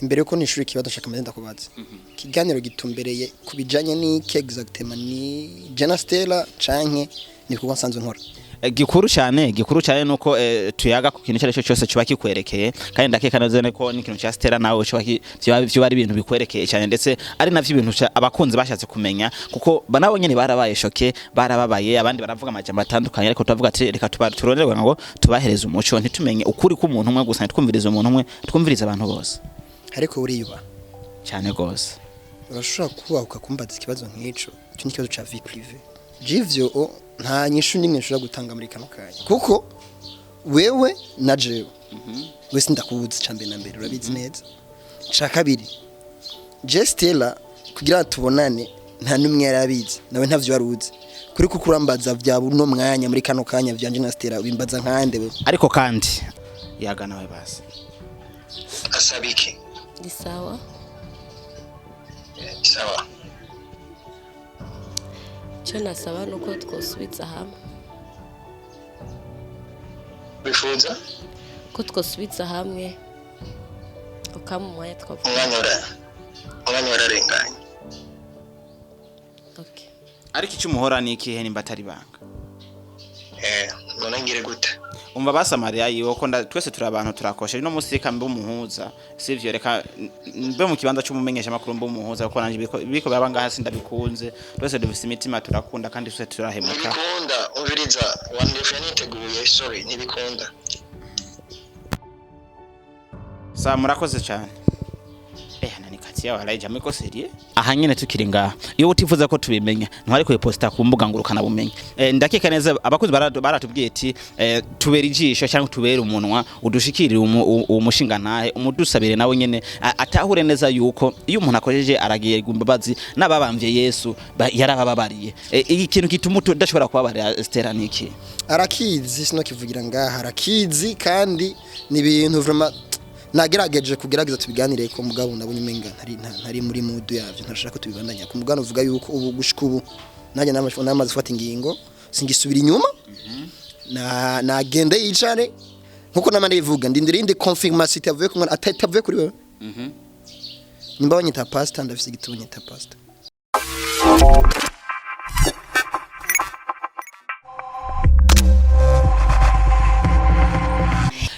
Imbere yuko nishura ikibazo, nshaka mbanze ndakubaza. Ikiganiro gitumbereye ku bijanye n'iki exactement? Ni Jena Stella canke ni ibikorwa nsanzwe nkora? Gikuru cyane nuko tuyaga ku kintu cyari cyo cyose kiba kikwerekeye, kandi ndakeka neza ko n'ikintu cya Stella nawe cyoba ari ibintu bikwerekeye cyane, ndetse ari navyo ibintu abakunzi bashatse kumenya, kuko nabo nyene barabaye choqué, barababaye, abandi baravuga amajambo atandukanye. Ariko turavuga ati reka tuba turonderwe ngo tubahereze umuco, ntitumenye ukuri k'umuntu umwe gusa, ntitwumvirize umuntu umwe, twumvirize abantu bose. Ariko uriyuba Cyane gose. Urashobora kubahuka kumbaza ikibazo nk'ico? Icyo ni ikibazo ca vie privée. Jivyo nta nyishu nimwe nshobora gutanga muri kano kanya, kuko wewe na jewe wese ndakubuza. Ca mbere na mbere urabizi neza. Ca kabiri, je Stella kugira ngo tubonane nta n'umwe yari abizi, nawe ntavyo wari uzi kuri, kuko urambaza vya buno mwanya muri kano kanya vyanje na Stella, ubimbaza nkande we? Ariko kandi yaga nawe basi. Asaba iki? Ni sawa. Sawa. Icyo nasaba ni uko twosubiza hamwe. Wifuza? Ko twosubiza hamwe, ukampa umwanya twavuga. Umwanya wararenganye. Okay. Ariko icyo umuhora ni ikihe, nimba atari banga? None ngire gute? Umva, basamariya yiwe ko twese turi abantu, turakosha. No munsi reka mbe umuhuza, sivyo? Reka mbe mu kibanza c'umumenyesha makuru, mbe umuhuza, kuko nanje biriko biraba ngaha sindabikunze. Twese dufise imitima, turakunda kandi twese turahemuka. Ntibikunda. Umviriza, wandefuye niteguye, sorry, ntibikunda. Sa murakoze cyane. Nani kati yawe araye jamiko sérieux. Aha nyene tukiri ngaha, iyo utifuza ko tubimenya ntwari kuyiposta ku mbuga ngurukana bumenyi. Ndakeka neza abakozi baratubwiye ati tubera ijisho cyangwa tubere umunwa, udushikirire uwo mushinga ntahe, umudusabire nawe nyene atahure neza yuko iyo umuntu akojeje aragiye imbabazi, n'ababamvye Yesu yarabababariye. Iki kintu gituma udashobora kubabarira Stella niki? Arakizi, sino kivugira ngaha, arakizi. Kandi ni ibintu vraiment nagerageje kugerageza tubiganire ko, mugabo nabonye umenga ntari muri mood yavyo, ntashaka ko tubibandanya. Ku mugabo uvuga yuko ubu gushika ubu nanjye namaze gufata ingingo, singisubira inyuma. Na nagende yicare nkuko nama ndivuga, ndindira indi confirmation itavuye ku mwana, atavuye kuri wewe. Nimba banyita pastor, ndafise igitabo nyita pastor.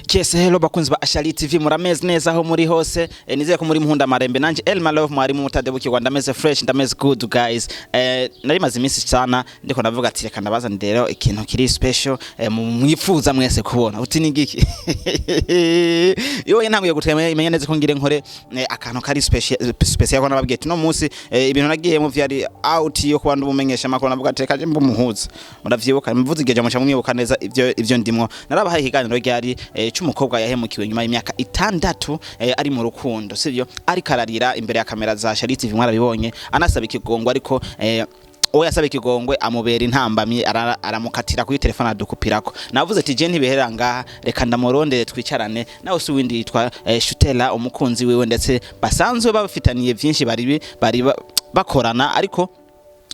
Kese hello bakunzi ba Ashali TV, murameze neza aho muri hose? Nizeye ko muri muhunda marembe. Nanje Elma Love, mwarimu mutadebukirwa, ndameze fresh, ndameze good guys. Nari maze iminsi sana ndiko ndavuga ati reka ndabaza rero ikintu kiri special mwifuza mwese kubona. Uti ni ngiki? Iyo ntanguye gutema imenya neza ko ngire nkore akantu kari special special, ko nababwiye ati no munsi ibintu nagiyemo vyari out yo kuba ndumumenyesha makuru. Navuga ati reka je mbumuhuza. Muravyibuka mvuze igihe muca mwibuka neza ivyo ndimwo. Narabahaye ikiganiro ryari c'umukobwa yahemukiwe nyuma y'imyaka 6 ari mu rukundo, sivyo? Ariko ararira imbere ya kamera za Shari TV, mwarabibonye, anasaba ikigongwe, ariko uwo yasaba ikigongwe amubera intambamyi, aramukatira kuri telefone, adukupirako. Navuze ati je ntibiherera ngaha, reka ndamurondere twicarane nawe. Si uwindi, yitwa Shutela, umukunzi wiwe, ndetse basanzwe bafitaniye vyinshi, bari bakorana, ariko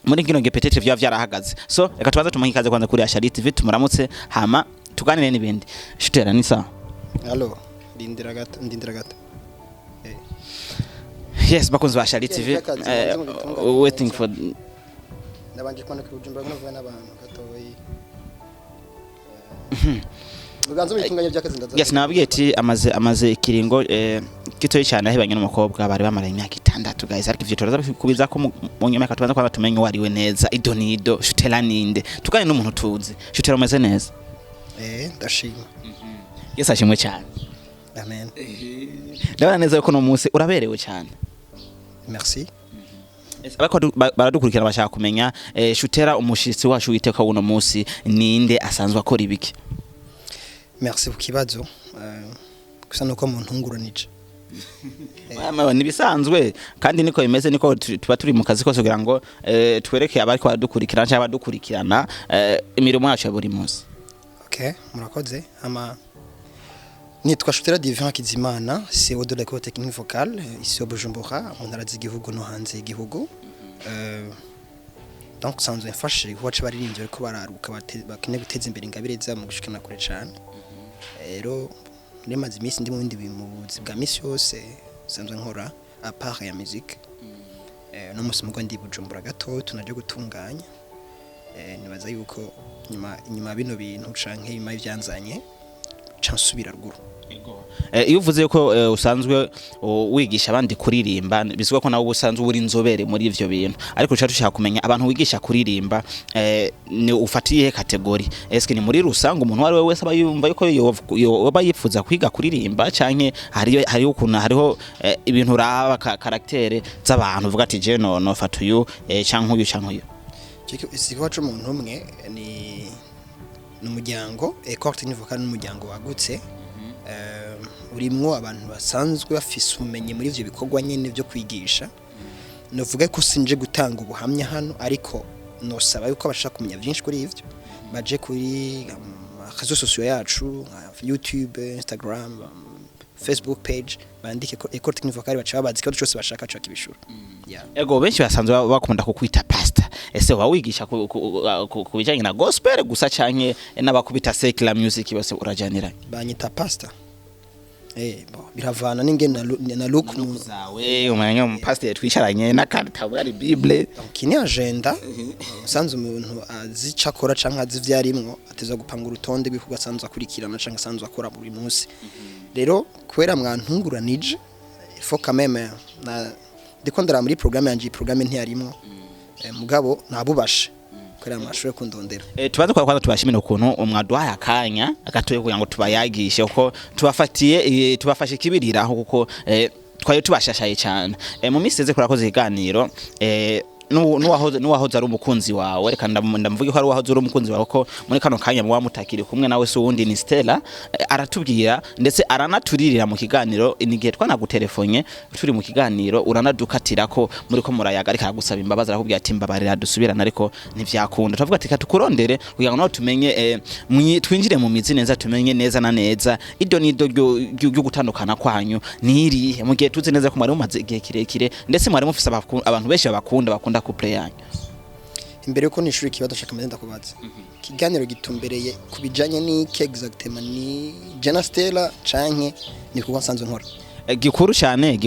muri kino gihe peut-être vya vyarahagaze. So reka tubanze tumuhe ikaze kwanza kuri Ashali TV, tumuramutse, hama tuganire n'ibindi. Shutela, ni sawa? Allo, ndindira gato, ndindira gato. Yes, bakunzi ba Ashali TV, Akazi, banze mu bitunga. Waiting for Nabanje kwandika ubujumbura ngo navuga n'abantu gatoyi. Muganza bitunganya by'akazi, ndaza. Yes, nababwiye ati amaze ikiringo gitoyi cyane ahebanye n'umukobwa bari bamara imyaka 6 guys. Ariko ivyo turaza kubiza ko mu nyuma. Reka tubanze kwanza tumenye uwo ari we neza, ido nido. Shutela ninde? Tuganire n'umuntu tuzi. Shutela, umeze neza? Ndashima. Yes, ashimwe cyane. Amen. Ndabona neza yuko uno munsi uraberewe cyane. Merci. Ariko baradukurikirana bashaka kumenya Shutera, umushitsi wacu witeka uno munsi ninde, asanzwe akora ibiki? Merci ku kibazo. Gusa nuko muntunguranije. Ama, nibisanzwe kandi niko bimeze, niko tuba turi mu kazi kose kugira ngo twereke abariko baradukurikirana cyangwa abadukurikirana imirimo yacu ya buri munsi. Okay, murakoze. Ama nitwa Shutera Divin Hakizimana, CEO de l'école technique vocale ici au Bujumbura, mu ntara z'igihugu no hanze y'igihugu. Donc sanzwe mfashe igikorwa c'abaririmbyi bariko bararuka, bakeneye guteza imbere ingabire zabo mu gushikana kure cane. Rero nemaze iminsi ndi mu bindi mu buzi bwa misi yose. Nsanzwe nkora à part ya musique. No musi mugo ndi Bujumbura gato tunaje gutunganya. Nibaza yuko nyuma bino bintu canke nyuma y'ivyanzanye ca nsubira ruguru. Iyo uvuze ko usanzwe wigisha abandi kuririmba, bisubwa ko nawe usanzwe uri inzobere muri ivyo bintu, ariko uca dushaka kumenya abantu wigisha kuririmba, ni ufatiye catégorie? Eske ni muri rusange, umuntu uwo ari we wese aba yumva yuko yoba yifuza kwiga kuririmba, canke hariyo ukuntu hariho ibintu uraba caractère z'abantu, uvuga ati je no nofata uyu, canke uyu, canke uyu? Igikorwa c'umuntu umwe ni umuryango. École Technique Vocale n'umuryango wagutse, urimwo abantu basanzwe bafise ubumenyi muri ivyo bikorwa nyene vyo kwigisha. Novuga ko sinje gutanga ubuhamya hano, ariko nosaba yuko abashaka kumenya byinshi kuri ivyo baje kuri réseaux sociaux yacu nka YouTube, Instagram, Facebook page, bandike ko École Technique Vocale, baca babaza ikibazo cyose bashaka, baca bakibishura. Yeah. Ego, benshi basanzwe bakunda kukwita pastor. Ese uba wigisha ku bijanye na gospel gusa, canke n'abakubita secular music bose urajanira? Banyita pastor, bon, biravana n'ingene na look mu Zawe umenya umupasiteri twicaranye n'akatabo ari bible. Donc ni agenda usanze umuntu azi ico akora canke azi ivyo arimwo, ateza gupanga urutonde rw'ibikorwa asanzwe akurikirana canke asanzwe akora buri munsi. Rero kubera mwantunguranije, il faut quand même na ndiko ndara muri programme yanje, iyi programme ntiyarimwo. Mugabo nabubashe kubera mwashoboye kundondera. Tubaze kwa kwanza tubashimire ukuntu mwaduhaye akanya gatoya kugira ngo tubayagishe, kuko tubafatiye, tubafashe kibiriraho, kuko twari tubashashaye cyane. Mu minsi iheze kurakoze ikiganiro n'uwahoze ari umukunzi wawe. Reka ndamvuge ko ari uwahoze ari umukunzi wawe, ko muri kano kanya muba mutakiri kumwe nawe, si uwundi ni Stella. Aratubwira ndetse aranaturirira mu kiganiro. Ni igihe twanagutelefone turi mu kiganiro, uranadukatira ko muri ko murayaga, ariko aragusaba imbabazi, arakubwira ati mbabarira dusubirana, ariko ntivyakunda. Turavuga ati tukurondere kugira ngo nawe tumenye, twinjire mu mizi neza, tumenye neza na neza ido nido ryo gutandukana kwanyu nirihe, mu gihe tuzi neza ko mwari mumaze igihe kirekire, ndetse mwari mufise abantu benshi babakunda, bakunda couple yanyu. Imbere yuko nishura ikibazo, shaka meze ndakubaza, ikiganiro gitumbereye ku bijanye n'iki exactement? Ni Jana Stella canke ni kuko nsanzwe nkora? Gikuru cyane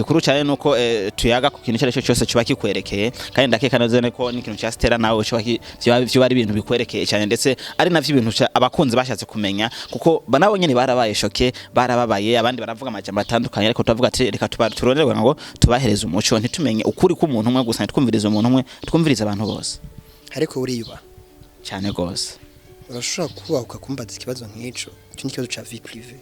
nuko tuyaga ku kintu cyari cyo cyose kiba kikwerekeye, kandi ndakeka neza ko n'ikintu cya Stella nawe kiba vyoba ari ibintu bikwerekeye cyane, ndetse ari navyo ibintu abakunzi bashatse kumenya, kuko nabo nyene barabaye choqués, barababaye, abandi baravuga amajambo atandukanye. Ariko turavuga ati reka tuba turonderwe ngo tubahereze umuco, ntitumenye ukuri k'umuntu umwe gusa, ntitwumvirize umuntu umwe, twumvirize abantu bose. Ariko uriyuba Cyane gose. Urashobora kubahuka kumbaza ikibazo nk'ico? Icyo ni ikibazo ca vie privée.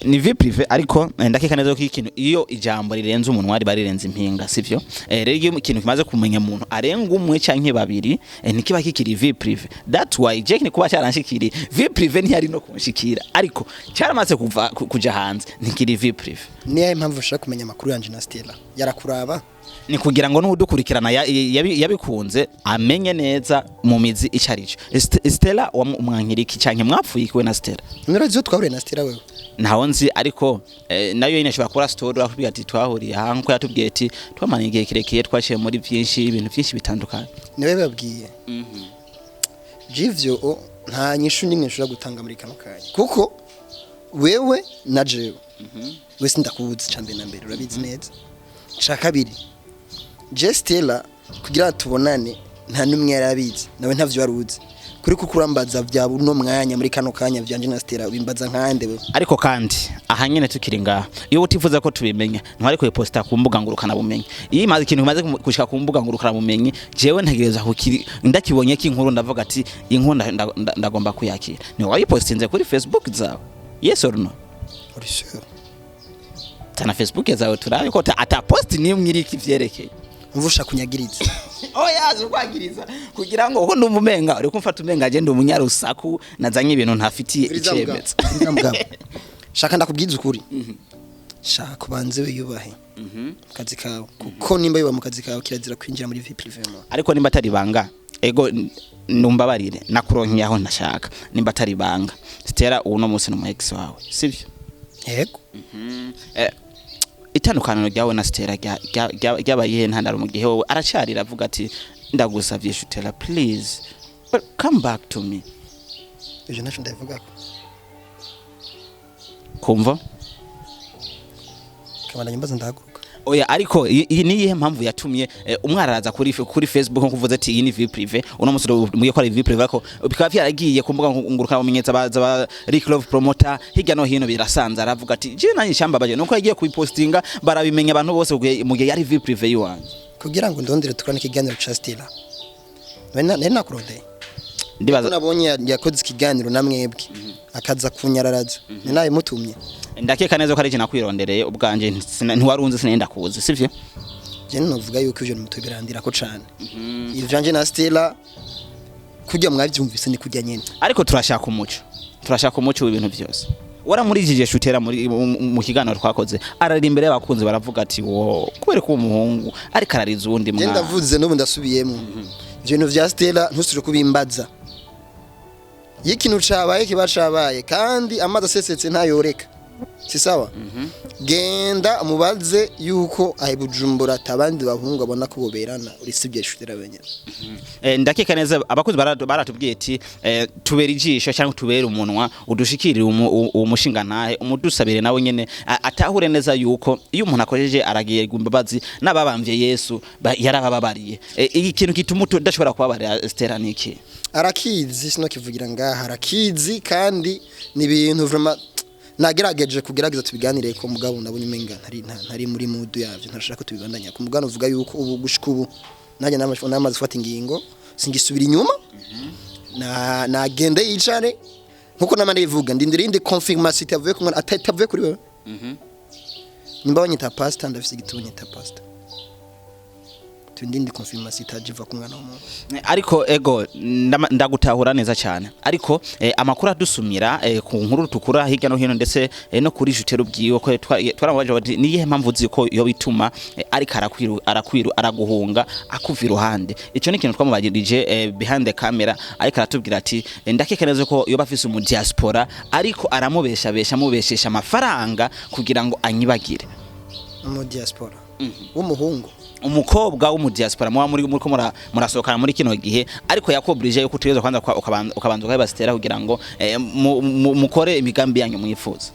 Ni vie privée, ariko ndakeka neza ko ikintu, iyo ijambo rirenze umunwa riba rirenze impinga, sivyo? Rero iyo ikintu kimaze kumenya umuntu arenga umwe canke babiri, ntikiba kikiri vie privée. That's why Jack ni kuba cyaranshikiriye vie privée, ntiyari no kunshikira, ariko cyaramaze kuva kuja hanze, ntikiri vie privée. Niyo impamvu ushaka kumenya amakuru yanje na Stella yarakuraba? Ni kugira ngo n'udukurikirana yabikunze amenye neza mu mizi ico arico. Stella wamwankiriki canke mwapfuye ikiwe na Stella? Nurazi iyo twahuriye na Stella wewe? Ntaho nzi, ariko nayo nyine ashobora kubura story akubwira ati twahuriye aha, nkuko yatubwiye ati twamaranye igihe kirekire, twaciye muri byinshi, ibintu byinshi bitandukanye. Niwe babwiye jivyo nta nyishu nimwe nshobora gutanga muri kano kanya, kuko wewe na jewe wese ndakubuzi. Ca mbere na mbere urabizi neza. Ca kabiri, je Stella kugira tubonane nta n'umwe yari abizi, nawe ntavyo wari uzi. Kuri kuko urambaza vya buno mwanya, muri kano kanya vyanje na Stella, ubimbaza nkande wewe? Ariko kandi aha nyene tukiri ngaha, iyo utifuza ko tubimenya ntwari kuyiposta ku mbuga ngurukana bumenyi. Iyo imaze ikintu kimaze gushika ku mbuga ngurukana bumenyi, jewe ntegereza kukiri ndakibonye ko inkuru, ndavuga ati inkuru ndagomba kuyakira. Ni wayipostinze kuri Facebook zawe, yes or no? Uri sûr? Tana Facebook zawe turabe ko ata post nimwe iriko ivyerekeye. Umva, ushaka kunyagiriza. Oya, ukwagiriza kugira ngo uko ndumva umenga uri kumfata, umenga je ndi umunyarusaku, nazanye ibintu ntafitiye icemeza. Umviriza mugabo. Shaka ndakubwiza ukuri, shaka ubanze wiyubahe mu kazi kawe, kuko nimba yubaha mu kazi kawe, kirazira kwinjira muri vie privée y'umuntu. Ariko nimba atari ibanga, ego numbabarire nakuronkeye aho ntashaka, nimba atari ibanga, Stella uno munsi ni umu ex wawe, sivyo? Yego. Itandukaniro ryawe na Stella ryabaye iyihe ntandaro, mu gihe wowe aracarira avuga ati ndagusavye Stella, please, but come back to me? Ivyo ntaco ndabivugako. Kumva? Kabandanya mbaza, ndahaguruka. Oya, ariko iyi ni iyihe mpamvu yatumye umwararaza kuri Facebook, nko kuvuze ati iyi ni vie privée? Uno munsi mugiye ko ari vie privée, ariko bikaba vyaragiye ku mbuga ngurukana bumenyi za Rick Love Promoter hirya no hino birasanza. Aravuga ati je nanjye cyambabaje nuko yagiye kubipostinga barabimenya abantu bose mu gihe yari vie privée yiwanje. Kugira ngo ndondere tukorane ikiganiro ca Stella, nari nakurondeye? Ndibaza. Ko nabonye yakoze ikiganiro na mwebwe akaza kunyararaza, ni nawe mutumye? Ndakeka neza ko ari ikintu nakwirondereye ubwanje, ntiwarunze, sinenda kuzi, sivyo? Je novuga yuko ivyo nimutwe birandira ko cane. Ivyanje na Stella kurya mwavyumvise ni kurya nyene. Ariko turashaka umuco, turashaka umuco w'ibintu byose. Waramurijije shutera muri mu kiganiro twakoze, ararira imbere y'abakunzi, baravuga ati wo kubera ko uwo muhungu ariko arariza uwundi Je mwana. ndavuze, n'ubu ndasubiyemo, ivyo bintu vya Stella ntusubire kubimbaza. Iyo ikintu cabaye kiba cabaye, kandi amazi asesetse ntayoreka, si sawa? Genda mubaze yuko ahe Bujumbura atabandi bahungu abona ko boberana urisibye Shutera wenyene. Ndakeka neza abakozi baratubwiye ati tubere ijisho cyangwa tubere umunwa, udushikirire uwo mushinga ntahe, umudusabire nawe nyene atahure neza yuko iyo umuntu akojeje aragiye imbabazi, n'ababamvye Yesu yarabababariye. Iki kintu gituma udashobora kubabarira Stella ni iki? Arakizi, sinokivugira ngaha, arakizi. Kandi ni ibintu vraiment nagerageje kugerageza tubiganire ko, mugabo nabonye umenga ntari muri mood yavyo, ntashaka ko tubibandanya. Ku mugabo uvuga yuko ubu gushika ubu nanjye namaze gufata ingingo, singisubira inyuma. Na nagende yicare nkuko nama ndivuga, ndindira indi confirmation itavuye ku mwana, atavuye kuri wewe. Nimba banyita pastor, ndafise igitabo nyita pastor, tindindi confirmation itajiva ku mwana w'umuntu. Ariko ego ndagutahura neza cyane, ariko amakuru adusumira ku nkuru tukura hirya no hino, ndetse no kuri Jutero ubwiwe ko twaramubaje bati niyihe mpamvu uzi ko yo bituma ariko arakwiru araguhunga, akuva iruhande? Ico ni ikintu twamubajirije behind the camera, ariko aratubwira ati ndakeka neza ko yoba afise umu diaspora ariko aramubesha besha, amubeshesha amafaranga kugira ngo anyibagire. Mu diaspora w'umuhungu? Umukobwa wo mu diaspora muba muri muriko murasohokana muri kino gihe, ariko yakobrije yuko utegerezwa kwanza ukabanza ukabibasitera kugira ngo mukore imigambi yanyu mwifuza.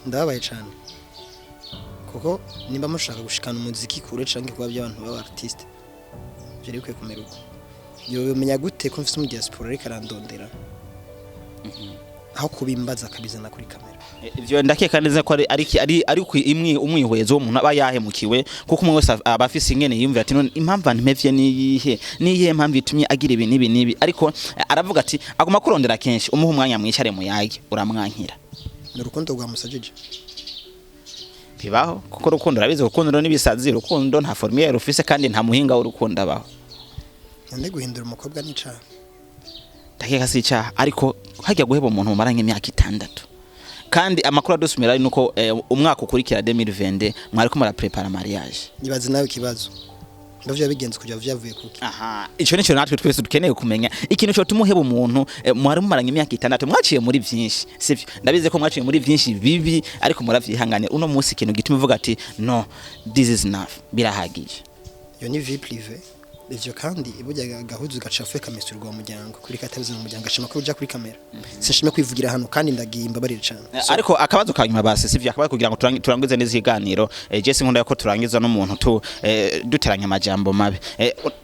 Ndababaye cyane, kuko nimba mushaka gushikana umuziki kure canke kuba by'abantu baba artiste, byari bikwiye kumera uko. Yomenya gute ko mfise umu diaspora ariko arandondera, aho kubimbaza akabizana kuri kamera? Ivyo ndakeka neza ko ari imwe umwihwezo w'umuntu aba yahemukiwe, kuko umwe wese aba afise ingene yiyumvira ati none impamvu antempevye niyihe, niyihe mpamvu itumye agira ibi n'ibi n'ibi? Ariko aravuga ati aguma kurondera kenshi, umuha umwanya mwicare muyage, uramwankira. Ni urukundo rwamusajije. Bibaho, kuko urukundo urabizi, urukundo n'ibisazi, urukundo nta formulaire rufise kandi nta muhinga w'urukundo abaho. None guhindura umukobwa n'icaha? Ndakeka si icyaha, ariko hajya guheba umuntu mumara nk'imyaka 6, kandi amakuru adusumira ari nuko umwaka ukurikira 2020 mwariko muraprepara mariage. Nibaze nawe ikibazo, ndavyo bigenze kugira vyavuye kuki? Aha, ico nico natwe twese dukeneye kumenya, ikintu cyo tumuheba umuntu mwari mumaranye imyaka 6, mwaciye muri byinshi, sivyo? Ndabizi ko mwaciye muri byinshi bibi, ariko muravyihanganira. Uno munsi ikintu gituma uvuga ati no, this is enough, birahagije? Iyo ni vie privée ivyo, kandi burya gahuzu gacafuye kamesurwa mu muryango, kuri katabize mu muryango ashima ko uja kuri kamera, sinshima kwivugira hano kandi ndagiye, imbabarire cyane. Ariko akabazo ka nyuma basi, sivyo? Akabazo kugira ngo turangize neza ikiganiro. Jesse, nkunda ko turangiza n'umuntu tu duteranya amajambo mabi.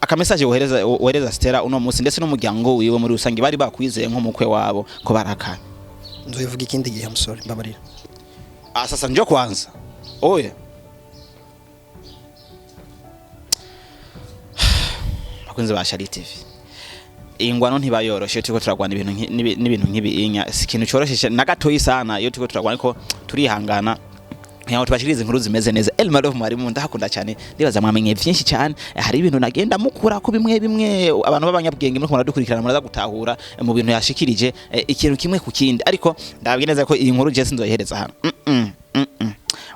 Aka message wohereza Stella uno munsi, ndetse n'umuryango wiwe muri rusange bari bakwizeye nk'umukwe wabo ko barakaye. Nzobivuga ikindi gihe, musore, mbabarira. Ah, sasa njo kwanza oya, bakunzi ba Shari TV, iyi ngwano ntiba yoroshe. Turiko turagwana ibintu n'ibintu nk'ibiinya, si ikintu coroshe na gatoyi sana. Iyo turiko turagwana ariko turihangana kugira ngo tubashikirize inkuru zimeze neza. El Malove mwarimu, ndahakunda cyane, ndibaza mwamenye byinshi cyane. Hari ibintu nagenda mukura ko bimwe bimwe abantu b'abanyabwenge muri muradukurikirana muraza gutahura mu bintu yashikirije, ikintu kimwe ku kindi. Ariko ndababwiye neza ko iyi nkuru je sinzoyihereza hano.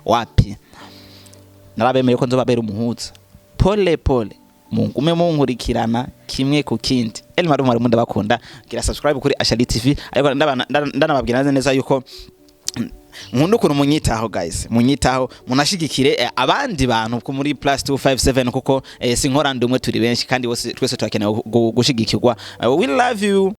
Wapi, narabemeye ko nzobabera umuhuza pole pole, mungume munkurikirana kimwe ku kindi. El Malove mwarimu, ndabakunda. Gira subscribe kuri Ashali TV. Ariko ndanababwira neza yuko nkunda ukuntu munyitaho, guys, munyitaho, munashigikire abandi bantu ku muri plus 257, kuko sinkora ndi umwe, turi benshi kandi bose twese turakeneye gushigikirwa. We love you.